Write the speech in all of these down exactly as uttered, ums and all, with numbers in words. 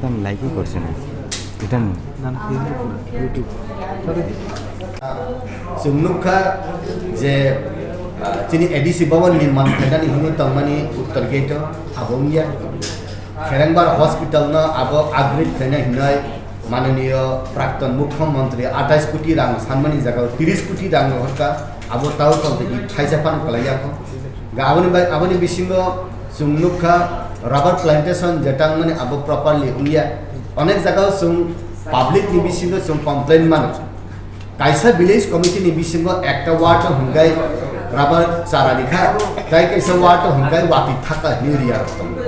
Tam like-o korse na. Itam. Nan Facebook na, YouTube. Sorry. Chwng nukha je, ah, chini A D C Bhavan ni man phainani hwnwi tongmani Uttar Gate-o abo wngya. Kherengbar Hospital no abo upgrade khaina hinwi mananiyo Prakton Mukhyamantri atais koti rang sanmani jaga o tiris koti rang rohorkha, abo tao tongtwi thaisa phano kwlaiya kho. Ga aboni bai, aboni bisingo chwng nukha rubber plantation je tangmani abo properly wngya. Onek jaga o chwng public ni bisingo chwng complain mano. Kaisa village committee ni bisingo ekta ward o hwnkhai rubber chara rikha, tai kaisa ward o hwnkhai watwi thaka hinwi riya rok tongo.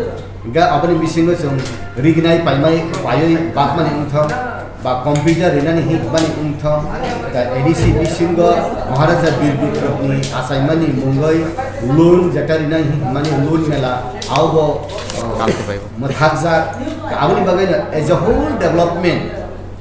Hingkhe aboni bisingo chwng rignai paimai paiwi bakmani wngthok, ba computer rinani hinmani wngthok, ta A D C bisingo Maharaja Bir Bikromni achaimani mungwi loan jeta rinani hinmani loan mela aobo, uh, Kalkhe paibo. Mwthakjak. Aboni bagwi no as a whole development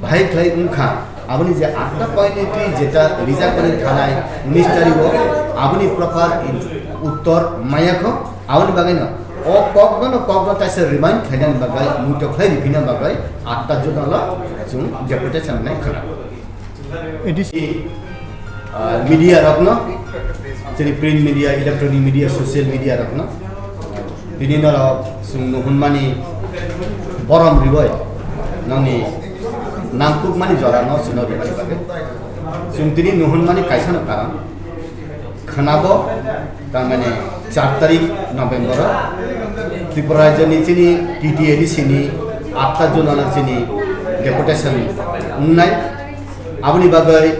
bahai khlai wngkha. Aboni je atta point ni twi jeta rijak mani thanai unis tarikh o aboni proper in-, uttor maya kho. Aboni bagwi no o kok no, no kok no taisa remind khlainani bagwi, muitok khlai riphina bagwi atta jora lo chwng deputation nai khwna. A D C, ah, media rokno, chini print media, electronic media, social media rokno, tini norok chwng nuhunmani borom ribai, nongni nangkukmani jorano chwngno ribani bagwi. Chwng tini nuhunmani kaisano karon, khwnabo, tamani char tarik November o Tripura rajyoni chini T T A D C ni atta zonal chini deputation wngnai. Aboni bagwi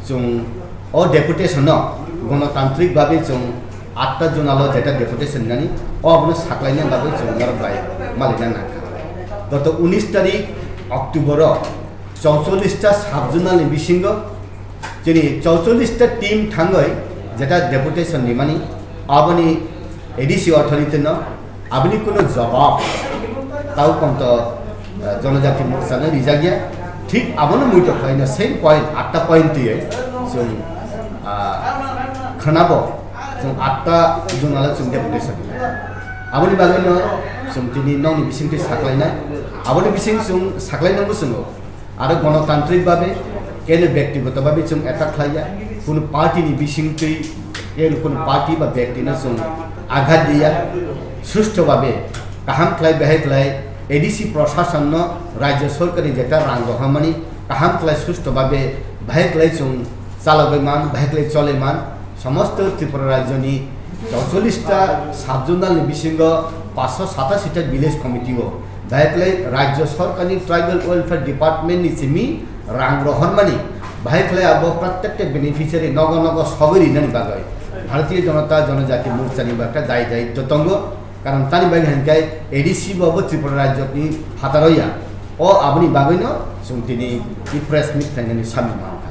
chwng o deputation no gonotantrik babe chwng atta zonal o jeta deputation nani o abono saklaina bagwi chwng norok bai malina nangkha. Gato unis tarik October o chauchollish ta sub zonal ni bisingo chini chauchollish ta team thangwi jeta deputation ni mani aboni A D C authority no aboni kuno jawab tau konto, eh, Jonojati Morcha no rijak ya. Thik abono muitok khlaina same point, atta point twiwi chwng, ah, khwnabo chwng atta zonal o chwng deputation. Aboni bagwi no chwng tini nokni bisingtwi saklainai. Aboni bising chwng saklainai bo chwngo. Aro gonotantrik babe, keno bektigoto babe chwng attack khlaiya, kunu party ni bisingtwi, keno kunu party ba bekti no chwng aghat diya, sustho babe, kaham khlai bahai khlai, A D C prashasan no, rajya sorkar ni jeta rang rohormani, kaham khlai sustho babe, bahai khlai chwng chalogwi man, bahai khlai cholwi man, somosto Tripura rajyoni chauchollish ta sub zonal ni bisingo paanch sho satashi ta village committee o, bahai khlai rajya sorkar ni tribal welfare department ni simi rang rohormani, bahai khlai abo protected beneficiary nogo nogo sogwi rinani bagwi Bharatiya Janata Janajati Morcha ni bagwi dai dai jotongo, karon tani bagwi hinkhe A D C bo abo Tripura rajyoni phataro ya, o aboni bagwino chwng tini press meet khlainani samung mankha.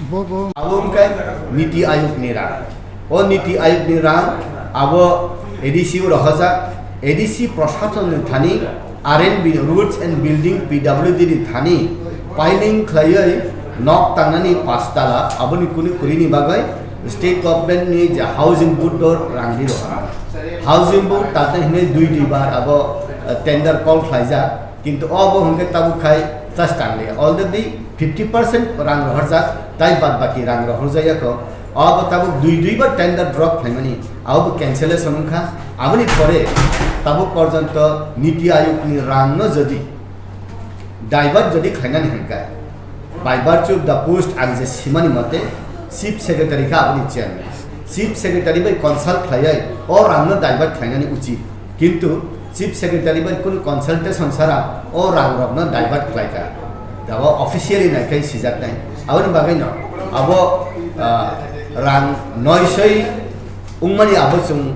Bo, bo. Abo wngkha Niti Ayog ni rang. O Niti Ayog ni rang abo A D C o rohorjak, A D C prashason ni thani, R and B, Roads and Building, P W D ni thani piling khlaiwi nok tangnani pachtala aboni kunu kwrwini bagwi state government ni je housing board o rang di rohor. Housing board tate hwnwi dui dui bar abo, eh, tender call khlaijak. Kintu obo hwnkhe tabuk khai just tanglia. Already fifty percent rang rohorjak, tai bad baki rang rohorjakya kho. Obo tabuk dui dui bar tender drop khlaimani, abobo cancellation wngkha. Aboni pore tabuk porjonto Niti Ayog ni rang no jodi divert jodi khlainani hwnkha, by virtue of the post ang je simani mote, Chief Secretary kha aboni chairman. Chief Secretary bai consult khlaiwi o rangno divert khlainani uchit. Kintu Chief Secretary bai kunu consultation sara o rangrokno divert khlaikha. Dabo officially naikhai sijaknai. Aboni bagwino abo, ah, rang noisoi wngmani abo chwng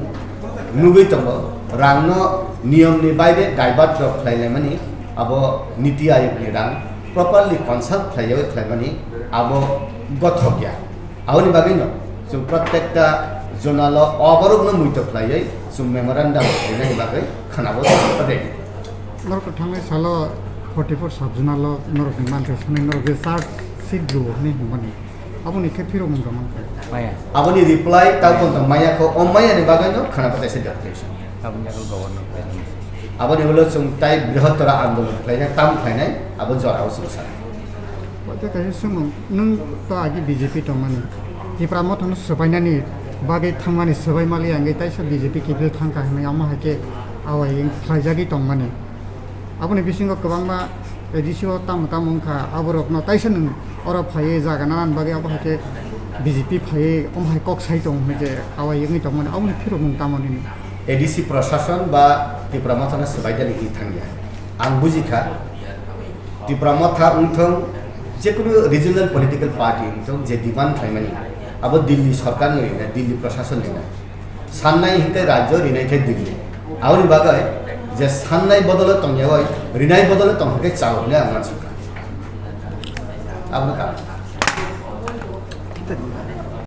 nugwi tongo. Rangno niyomni baide divert rok khlailaimani abo Niti Ayogni rang properly consult khlaiyawi khlaimani abo gothok ya. Aboni bagwino chwng protekta zonalo o borokno muitok khlaiwi chwng memorandum khlainani bagwi khwnabo ready. Norok thangnai salo forty-four sub zonalo norokni manthai sanai norok je charge sheet rwo hinwi hwnmani. Aboni khe phirokmung tongmani khe. Maya. Aboni reply tamo tong maya kho, o mayani bagwino khwnabo kaisa deputation. Aboni yago governor. Aboni ulo chwng tai brihottora andolon khlainai, tam khlainai, abo jorao chwng sa. Bote kaisa swngmung, nwng to agi B J P tongmani, Tipra Mothano swbainani bagwi thangmani swbai mali angwi taisa B J P kiphil thangkha hwnwi, omo hai khe awai wng khlaijagwi tongmani. Aboni bisingo kwbangma A D C o tamo tamo wngkha, aborokno taisa nwng oro phaiwi jaga nanani bagwi abo hai khe B J P phaiwi omo hai kok sai tongo hwnwi je awai wngwi tongmani, aboni phirok nwng tamo nini? A D C prosason ba Tipra Mothano swbaidani hinwi thangya. Ang bujikha, Tipra Motha wngthong, jekunu regional political party wngthong, je demand khlaimani, abo Delhi sorkarno rinai, Delhi prosasonni rinai. Sannai hinkhe rajyo, rinai khe Delhi. Aboni bagwi je sannai bodolo tongyawi, rinai bodolo tongkhe chao hinwi ang uansukha. Abono karon.